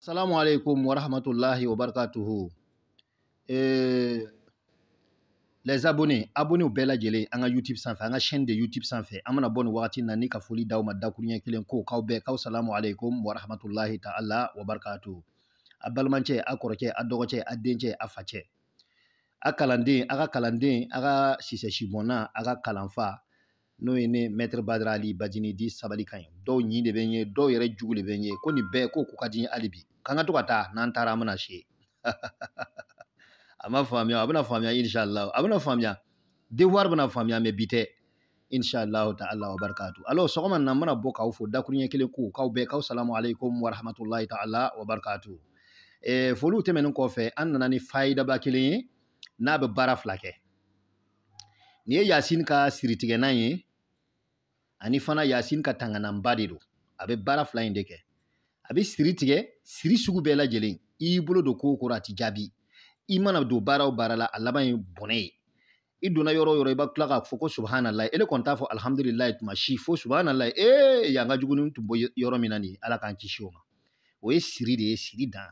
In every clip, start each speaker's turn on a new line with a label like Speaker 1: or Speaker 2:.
Speaker 1: Salamu alaikum wa rahmatullahi wa barakatuhu. Les abonnés, abonnés bɛɛ lajɛlen an ka YouTube sanfɛ, an ka chaîne de YouTube sanfɛ, an mana bɔ nin wagati na ni ka foli d'aw ma dakuruɲɛ kelen ko k'aw bɛɛ k'aw salamu alaikum wa rahmatullahi ta'ala wa barakatuhu. A balimacɛ, a kɔrɔkɛ, a dɔgɔcɛ, a dencɛ, a facɛ, a kalanden, a ka kalanden, a ka sisɛ sibɔnna, a ka kalanfa, n'o ye ne Maître Badara Ali Badini di sabali kan ye. Dɔw ɲin de bɛ n ye, dɔw yɛrɛ jugu de bɛ n ye, ko nin bɛɛ ko ka di n ye hali bi. K'an ka to ka taa, n'an taara an bɛna se. A ma faamuya, a bɛna faamuya inshallah, a bɛna faamuya. Devoir bɛna faamuya mais bi tɛ. Inshallah ta'ala wa barakatuh. Alors sɔgɔma na n bɛna bɔ k'aw fo dakuruɲɛ kelen ko k'aw bɛɛ k'aw salamu alaikum wa rahmatullahi ta'ala wa barakatuh. Foliw tɛmɛnen kɔfɛ, an nana ni fayidaba kelen ye n'a bɛ baara fila kɛ. Nin ye Yasin ka siritigɛnan ye, ani fana Yasin ka tangananba de don. A bɛ baara fila in de kɛ. A bɛ siri tigɛ, siri sugu bɛɛ lajɛlen. I y'i bolo don ko o ko la, a ti jaabi. I mana don baara o baara la, a laban ye bɔnɛ ye. I donna yɔrɔ o yɔrɔ, i b'a tila k'a fɔ ko subhanalahi. E de kɔni t'a fɔ alhamdulilayi tuma si, fo subhanalahi. Ee, yan ka jugu ni tun bɔ yɔrɔ min na nin ye, Ala k'an kisi o ma. O ye siri de ye, siri dan.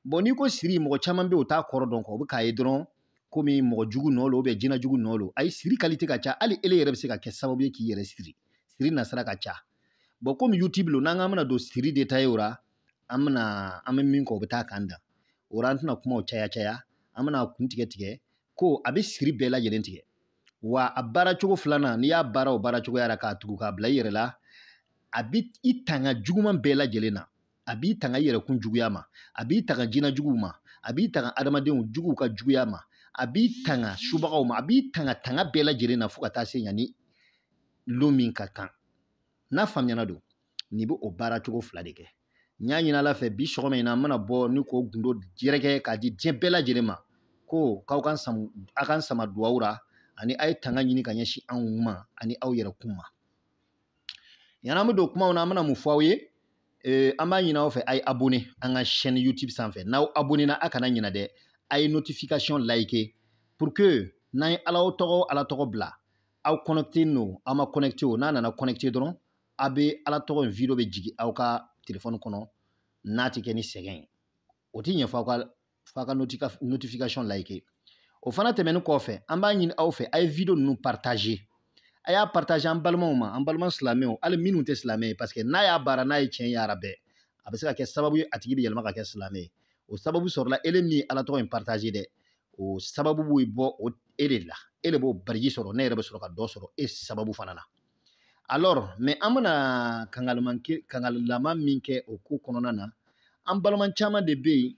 Speaker 1: Bon, n'i ko siri, mɔgɔ caman bɛ yen o t'a kɔrɔ dɔn kɔ, o bɛ k'a ye dɔrɔn komi mɔgɔ jugu nɔ lo, jinɛ jugu nɔ lo. Ayi, siri qualité ka ca, hali ele yɛrɛ bɛ se ka kɛ sababu ye k'i yɛrɛ siri. Siri nasira ka ca. Bon, komi YouTube lo, n'an k'an bɛna don siri détaillé o la, an bɛna, an bɛ min kɔ, o bɛ taa k'an dan. O la, an tɛna kumaw caya caya, an bɛna kun tigɛ tigɛ ko a bɛ siri bɛɛ lajɛlen tigɛ. Wa a baara cogo filanan, n'i y'a baara o baara cogoya la k'a tugu k'a bila i yɛrɛ la, a bɛ i tanga juguman bɛɛ lajɛlen na. A b'i tanga i yɛrɛkun juguya ma, a b'i tanga jinɛ juguw ma, a b'i tanga adamadenw juguw ka juguya ma, a b'i tanga subagaw ma, a b'i tanga tanga bɛɛ lajɛlen na fo ka taa se yanni lon min ka kan. N'a faamuyana don, nin bɛ o baara cogo fila de kɛ. N y'a ɲini Ala fɛ bi sɔgɔma in na, an bɛna bɔ ni k'o gundo yɛrɛkɛ k'a di diɲɛ bɛɛ lajɛlen ma, ko k'aw kan samu, a kan sama duwawu ra, ani a ye tanga ɲini ka ɲɛsin anw ma ani aw yɛrɛkun ma. Yanni an bɛ don kumaw na, an bɛna mun fɔ aw ye? An b'a ɲini aw fɛ, a ye abonné an ka chaîne YouTube sanfɛ. N'aw abonné na, a kana ɲinɛ dɛ, a ye notification like pour que n'an ye Ala tɔgɔ Ala tɔgɔ bila, aw connecté no, aw ma connecté o, n'a nana connecté dɔrɔn, a bɛ Ala tɔgɔ in vidéo bɛ jigin aw ka téléphone kɔnɔ, n'a tɛ kɛ ni sɛgɛn ye. O ti ɲɛ f'aw ka, f'a ka notification like. O fana tɛmɛnen kɔfɛ, an b'a ɲini aw fɛ, a ye vidéo ninnu partager. A y'a partager an balimaw ma, an balima silamɛw, hali minnu tɛ silamɛ ye, parce que n'a y'a baara, n'a ye tiɲɛ ye ara bɛɛ, a bɛ se ka kɛ sababu ye a tigi bɛ yɛlɛma ka kɛ silamɛ ye. O sababu sɔrɔla ele min ye Ala tɔgɔ in partager dɛ, o sababu bɛ bɔ o e de la, e de b'o bariji sɔrɔ, ne yɛrɛ bɛ sɔrɔ ka dɔ sɔrɔ e sababu fana na. Alors, mais an bɛna kangalilama min kɛ o ko kɔnɔna na, an balima caman de bɛ yen,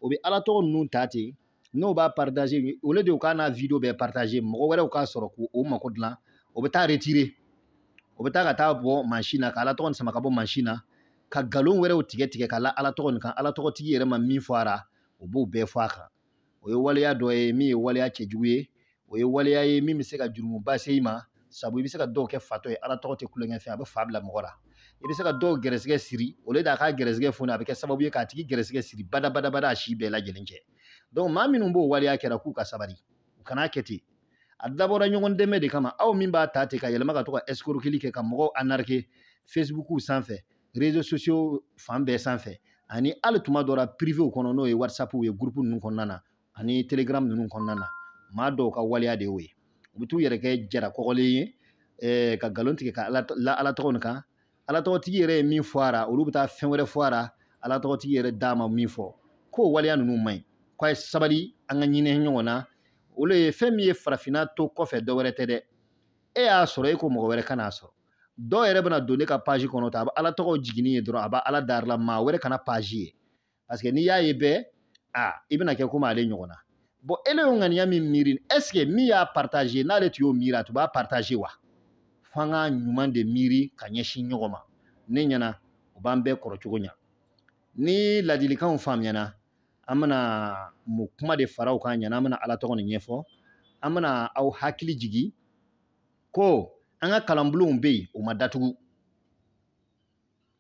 Speaker 1: o bɛ Ala tɔgɔ ninnu ta ten, n'o b'a partager, au lieu de u k'a n'a vidéo bɛɛ partager, mɔgɔ wɛrɛw k'a sɔrɔ k'o mako dilan, o bɛ taa retirer, o bɛ taa ka taa bɔ mansin na, ka Ala tɔgɔ nin sama ka bɔ mansin na, ka nkalon wɛrɛw tigɛ tigɛ ka la Ala tɔgɔ nin kan, Ala tɔgɔtigi yɛrɛ ma min fɔ a la, o b'o bɛɛ fɔ a kan. O ye waleya dɔ ye min ye waleya cɛjugu ye, o ye waleya ye min bɛ se ka jurumuba se i ma, sabu i bɛ se ka dɔw kɛ fatɔ ye, Ala tɔgɔ tɛ kulonkɛ fɛn, a bɛ fa bila mɔgɔ la. I bɛ se ka dɔw gɛrɛsɛgɛ siri, au lieu d'a ka gɛrɛsɛgɛ foni, a bɛ kɛ sababu ye k'a tigi gɛrɛsɛgɛ siri bada bada bada a si bɛɛ lajɛlen cɛ. Donc maa minnu b'o waleya kɛra, k'u ka sabali, u kan'a kɛ ten. A dabɔra ɲɔgɔn dɛmɛ de kama. Aw min b'a ta ten ka yɛlɛma ka to ka escroquerie kɛ ka mɔgɔw anarquer Facebook sanfɛ, réseaux sociaux fan bɛɛ sanfɛ, ani hali tuma dɔ la privéw kɔnɔ, n'o ye WhatsApp ye, groupe ninnu kɔnɔna na ani Telegram ninnu kɔnɔna na, maa dɔw ka waleya de y'o ye. U bɛ t'u yɛrɛ kɛ jara kɔgɔlen ye, ka nkalon tigɛ ka la Ala tɔgɔ nin kan. Ala tɔgɔtigi yɛrɛ ye min fɔ a la, olu bɛ taa fɛn wɛrɛ fɔ a la, Ala tɔgɔtigi yɛrɛ d'a ma min fɔ. K'o waleya ninnu man ɲi, k'a ye sabali, an ka ɲinɛ ɲɔgɔn na. Olu ye fɛn min ye farafinna to kɔfɛ, dɔ wɛrɛ tɛ dɛ. E y'a sɔrɔ, e ko mɔgɔ wɛrɛ kan'a sɔrɔ. Dɔw yɛrɛ bɛna don ne ka page kɔnɔ ta, a bɛ Ala tɔgɔ jiginni ye dɔrɔn, a b'a Ala dari la, maa wɛrɛ kana page ye. Parce que n'i y'a ye bɛɛ, a i bɛna kɛ komi ale ɲɔgɔn na. Bon, ele y'o ŋaniya min miiri, est ce que min y'a partager, n'ale tun y'o miiri, a tun b'a partager wa? F'an ka ɲuman de miiri ka ɲɛsin ɲɔgɔn ma. Ne ɲɛna, o b'an bɛɛ kɔrɔ cogo ɲa. Ni ladilikanw faamuyana, an bɛna mun kuma de fara o kan ɲɛna, an bɛna Ala tɔgɔ nin ɲɛfɔ, an bɛna aw hakili jigin ko an ka kalanbulonw bɛ yen, o ma datugu.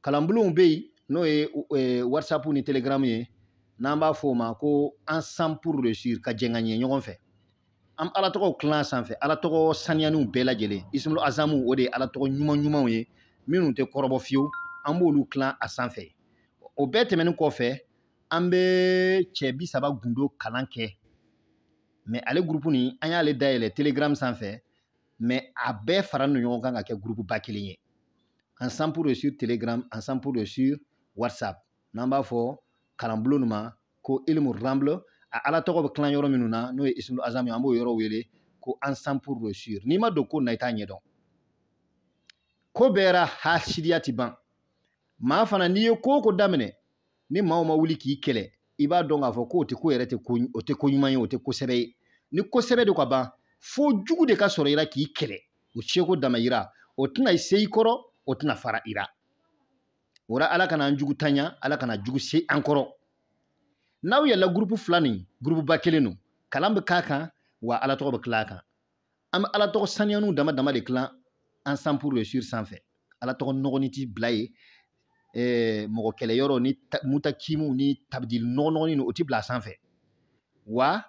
Speaker 1: Kalanbulonw bɛ yen, n'o ye WhatsApp ni Telegram ye, n'an b'a fɔ o ma ko ensemble pour réussir, ka jɛ ka ɲɛ ɲɔgɔn fɛ. An Ala tɔgɔw kilan sanfɛ, Ala tɔgɔ saniyaniw bɛɛ lajɛlen, Ismul Azamu, o de ye Ala tɔgɔ ɲuman ɲumanw ye minnu tɛ kɔrɔbɔ fiyewu, an b'olu kilan a sanfɛ. O bɛɛ tɛmɛnen kɔfɛ, An bɛ cɛ 30 gundo kalan kɛ, mais ale groupe nin an y'ale dayɛlɛ Telegram sanfɛ, mais a bɛɛ fara no ɲɔgɔn kan ka kɛ groupe ba kelen ye. Ensemble pour réussir Telegram, Ensemble pour réussir WhatsApp. N'an b'a fɔ kalanbulon nin ma ko Ilmu Ramble, a Ala tɔgɔ bɛ tilan yɔrɔ minnu na n'o ye Ismul Azam ye, an b'o yɔrɔ wele ko Ensemble pour réussir. N'i ma don ko na i t'a ɲɛdɔn. Ko bɛɛ ra hasidiya ti ban. Maa fana n'i ye ko o ko daminɛ ni maaw ma wuli k'i kɛlɛ, i b'a dɔn k'a fɔ k'o tɛ ko yɛrɛ tɛ ko, o tɛ ko ɲuman ye, o tɛ ko sɛbɛ ye. Ni ko sɛbɛ don ka ban, fo jugu de ka sɔrɔ i la k'i kɛlɛ, o seko dama yira, o tɛna se i kɔrɔ, o tɛna fara i la. O la Ala kana an jugu tanya, Ala kana jugu se an kɔrɔ. N'aw yɛlɛla groupe fila nin, groupe ba kelen don, kalan bɛ k'a kan, wa Ala tɔgɔ bɛ tila a kan. An bɛ Ala tɔgɔ saniyaniw dama dama de tilan Ensemble pour réussir sanfɛ. Ala tɔgɔ nɔgɔnin ti bila yen, mɔgɔ kɛlɛyɔrɔ ni mutakimu ni tabidili nɔgɔnɔgɔnin o ti bila a sanfɛ. Wa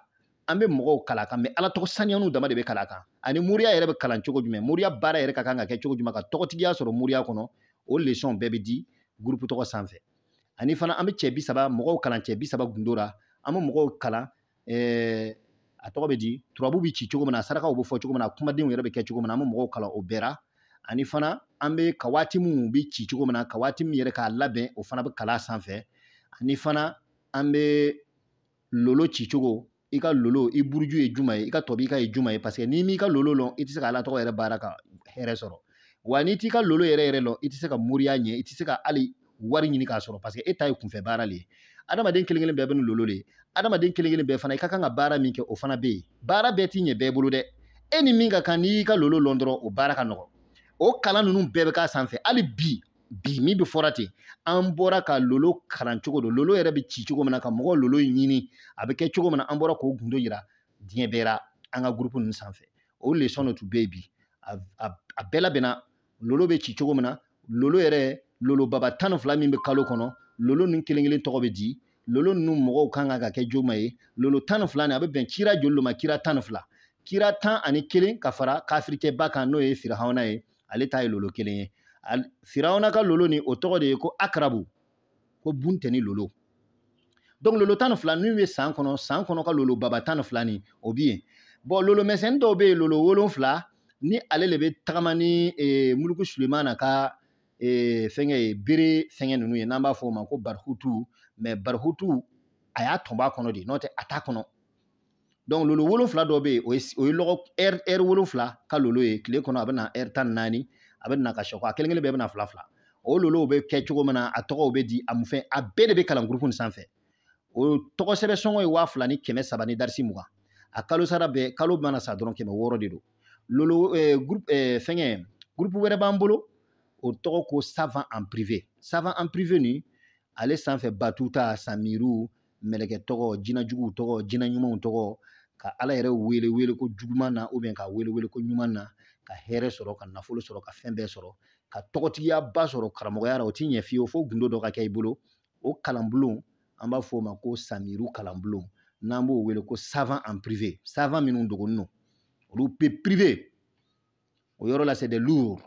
Speaker 1: an bɛ mɔgɔw kalan a kan, mais Ala tɔgɔ saniyaniw dama de bɛ kalan a kan. Ani moriya yɛrɛ bɛ kalan cogo jumɛn, moriya baara yɛrɛ ka kan ka kɛ cogo jumɛn, ka tɔgɔtigiya sɔrɔ moriya kɔnɔ, o leçon bɛɛ bɛ di groupe tɔgɔ sanfɛ. Ani fana an bɛ cɛ 30 mɔgɔw kalan cɛ 30 gundo la, an bɛ mɔgɔw kalan a tɔgɔ bɛ di turabu bɛ ci cogo min na, sarakaw bɛ fɔ cogo min na, kumadenw yɛrɛ bɛ kɛ cogo min na, an bɛ mɔgɔw kalan o bɛɛ la. Ani fana an bɛ kawaati minnu bɛ ci cogo min na, kawaati min yɛrɛ k'a labɛn, o fana bɛ kalan sanfɛ. Ani fana an bɛ lolo ci cogo, i ka lolo, i buruju ye juma ye, i ka tɔbi ka ye juma ye, parce que n'i m'i ka lolo lɔn, i tɛ se ka Ala tɔgɔ yɛrɛ baara ka hɛrɛ sɔrɔ. Wa n'i t'i ka lolo yɛrɛ yɛrɛ lɔn, i tɛ se ka moriya ɲɛ, i tɛ se ka hali wari ɲini k'a sɔrɔ, parce que e ta ye kunfɛ baara le ye. Adamaden kelen kelen bɛɛ bɛ ni lolo le ye. Adamaden kelen kelen bɛɛ fana i ka kan ka baara min kɛ, o fana bɛ yen. Baara bɛɛ t'i ɲɛ bɛɛ bolo dɛ. E ni min ka kan, n'i y'i ka lolo lɔn dɔrɔn, o baara ka nɔgɔn. O kalan ninnu bɛɛ bɛ k'a sanfɛ. Hali bi bi min bɛ fɔra ten, an bɔra ka lolo kalan cogo don, lolo yɛrɛ bɛ ci cogo min na, ka mɔgɔw lolo ɲini, a bɛ kɛ cogo min na, an bɔra k'o gundo yira diɲɛ bɛɛ la an ka groupe ninnu sanfɛ. O leçon de tun bɛ yen bi, a bɛɛ labɛnna. Lolo bɛ ci cogo min na, lolo yɛrɛ lolo baba 12 min bɛ kalo kɔnɔ, lolo ninnu kelen kelen tɔgɔ bɛ di, lolo ninnu mɔgɔw kan ka kɛ joma ye. Lolo 12 nin a bɛ bɛn kira joli ma? Kira 12, kira 11 ka fara kafirikɛba kan n'o ye Firawuna ye, ale ta ye lolo kelen ye. Firawuna ka lolo nin, o tɔgɔ de ye ko Akarabu, ko buntɛni lolo. Donc lolo 12 min bɛ san kɔnɔ, san kɔnɔ ka lolo baba 12 nin, o bɛ yen. Bon, lolo misɛnnin dɔw bɛ yen, lolo 7, ni ale de bɛ tagama ni Muluku Sulemana ka fɛngɛ ye, bere fɛngɛ ninnu ye, n'an b'a fɔ o ma ko barihutu. Mais barihutu a y'a tɔnbɔ a kɔnɔ de, n'o tɛ a t'a kɔnɔ. Donc lolo 7 dɔ bɛ yen, o ye lɔgɔ ɛri 7 ka lolo ye. Tile kɔnɔ a bɛ na ɛri 14, a bɛ na ka sɔkɔ, a kelen kelen bɛɛ bɛ na fila fila. O lolow bɛ kɛ cogo min na, a tɔgɔw bɛ di, a mun fɛn, a bɛɛ de bɛ kalan groupe nin sanfɛ. O tɔgɔ sɛbɛn sɔngɔ ye 2300 ni darisi 20. A kalo sara bɛɛ, kalo mana sa dɔrɔn 600 de don. Lolo groupe fɛngɛ, groupe wɛrɛ b'an bolo, o tɔgɔ ko savant en privé. Savant en privé nin, ale sanfɛ batuta, samiru, mɛlɛkɛ tɔgɔ, jinɛjuguw tɔgɔ, jinɛ ɲumanw tɔgɔ, ka Ala yɛrɛ wele wele ko juguman na, ou bien ka wele wele ko ɲuman na, ka hɛrɛ sɔrɔ, ka nafolo sɔrɔ, ka fɛn bɛɛ sɔrɔ, ka tɔgɔtigiyaba sɔrɔ karamɔgɔya la, o ti ɲɛ fiyewu fo gundo dɔ ka kɛ i bolo. O kalanbulon, an b'a fɔ o ma ko samiru kalanbulon, n'an b'o wele ko savant en privé. Savant minnu dogonnen don, olu bɛ privé o yɔrɔ la, c'est des lourds.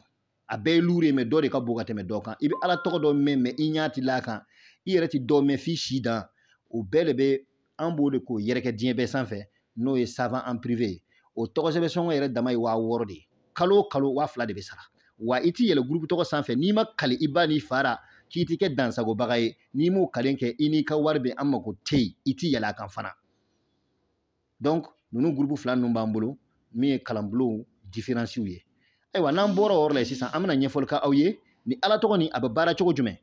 Speaker 1: A bɛɛ ye lourd ye, mais dɔ de ka bon ka tɛmɛ dɔ kan. I bɛ Ala tɔgɔ dɔ mɛn, mais i ɲɛ ti la kan, i yɛrɛ ti dɔ mɛn f'i si dan. O bɛɛ de bɛ an b'o de k'o yɛrɛkɛ diɲɛ bɛɛ sanfɛ, n'o ye savant en privé ye. O tɔgɔ sɛbɛn sɔngɔ yɛrɛ dama ye 6000 de ye. Kalo o kalo 2000 de bɛ sara. Wa i ti yɛlɛ groupe tɔgɔ sanfɛ n'i ma kali i ba n'i fa ra k'i ti kɛ dansagobaga ye. N'i m'o kalen kɛ, i n'i ka wari bɛ an mako tɛ yen, i ti yɛlɛ a kan fana. Donc ninnu groupe fila ninnu b'an bolo, min ye kalanbulonw différences ye. Ayiwa, n'an bɔra o yɔrɔ la sisan, an bɛna ɲɛfɔli kɛ aw ye ni Ala tɔgɔ nin a bɛ baara cogo jumɛn.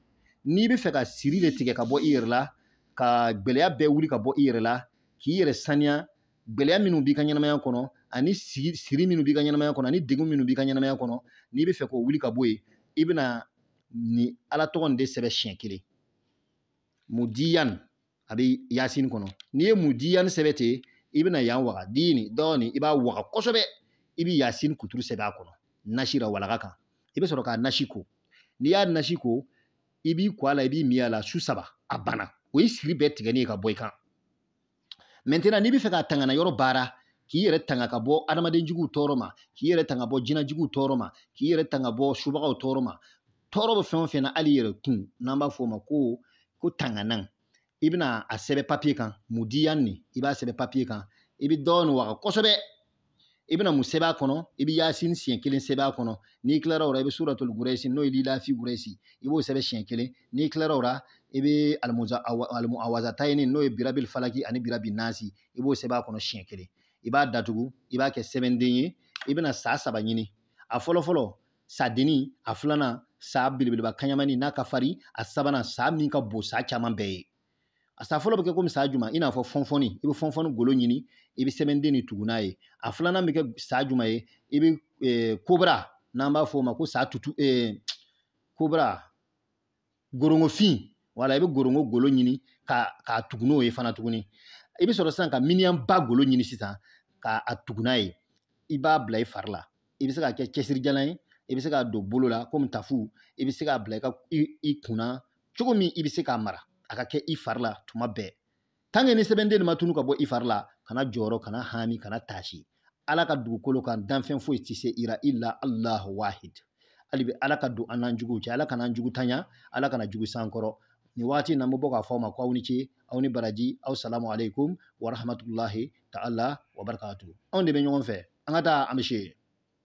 Speaker 1: N'i bɛ fɛ ka siri de tigɛ ka bɔ i yɛrɛ la, ka gɛlɛya bɛɛ wuli ka bɔ i yɛrɛ la, k'i yɛrɛ saniya gɛlɛya minnu b'i ka ɲɛnamaya kɔnɔ, ani siri minnu b'i ka ɲɛnamaya kɔnɔ, ani degun minnu b'i ka ɲɛnamaya kɔnɔ, n'i bɛ fɛ k'o wuli ka bɔ yen, i bɛna ni Ala tɔgɔ nin de sɛbɛn siɲɛ kelen. Mudiyan a bɛ Yasin kɔnɔ. N'i ye mudiyan sɛbɛn ten, i bɛna yan waga dini dɔɔni, i b'a waga kosɛbɛ, i bɛ Yasin kuturu sɛbɛn a kɔnɔ nasira walaga kan. I bɛ sɔrɔ k'a nasi ko. N'i y'a nasi ko, i b'i ko a la, i b'i min a la su 3, a banna. O ye siri bɛɛ tigɛni ye ka bɔ i kan. Maintenant n'i bɛ fɛ ka tangana yɔrɔ baara, k'i yɛrɛ tanga ka bɔ adamaden juguw tɔɔrɔ ma, k'i yɛrɛ tanga bɔ jinɛjuguw tɔɔrɔ ma, k'i yɛrɛ tanga bɔ subagaw tɔɔrɔ ma, tɔɔrɔ bɛ fɛn o fɛn na, hali i yɛrɛ kun, n'an b'a fɔ o ma ko tanganan. I bɛna a sɛbɛn papiye kan, mudiyan nin, i b'a sɛbɛn papiye kan, i bɛ dɔɔnin waga kosɛbɛ. I bɛna mun sɛbɛn a kɔnɔ? I bɛ yasin siɲɛ kelen sɛbɛn a kɔnɔ. N'i tilara o la, i bɛ suratul gurɛsi, n'o ye lilafi gurɛsi, i b'o sɛbɛn siɲɛ kelen. N'i tilara o la, i bɛ alimuawazatayini, n'o ye birabil falaki ani birabi nasi, i b'o sɛbɛn a kɔnɔ siɲɛ kelen. I b'a datugu, i b'a kɛ sɛbɛnden ye. I bɛna sa saba ɲini. A fɔlɔ fɔlɔ sadenni, a filanan sa belebeleba kaɲamani n'a ka farin, a sabanan sa min ka bon sa caman bɛɛ ye. A sa fɔlɔ bɛ kɛ komi sa juma, i n'a fɔ fɔnfɔni, i bɛ fɔnfɔni golo ɲini, i bɛ sɛbɛnden nin tugu n'a ye. A filanan bɛ kɛ sa juma ye, i bɛ kobra, n'an b'a fɔ o ma ko sa tutu, kobra gorongofin, wala i bɛ gorongo golo ɲini k'a tugu n'o ye fana tuguni. I bɛ sɔrɔ sisan ka miniyanba golo ɲini sisan k'a tugu n'a ye. I b'a bila i fari la. I bɛ se k'a kɛ cɛsirijalan ye, i bɛ se k'a don bolo la komi tafu, i bɛ se k'a bila i ka i kunna cogo min, i bɛ se k'a mara a ka kɛ i fari la tuma bɛɛ. Tant que ni sɛbɛnden nin ma tunu ka bɔ i fari la, kana jɔyɔrɔ, kana hami, kana taasi. Ala ka dugukolo kan danfɛn foyi tɛ se i la illa Allahu wahid. Hali bi Ala ka don an n'an juguw cɛ, Ala kana an jugu tanya, Ala kana jugu s'an kɔrɔ. Nin waati in na, n bɛ bɔ k'a fɔ aw ma ko aw ni ce, aw ni baraji, aw salamu aleykum wa rahmatulahi ta'ala wa barakatuh. Anw de bɛ ɲɔgɔn fɛ, an ka taa, an bɛ se.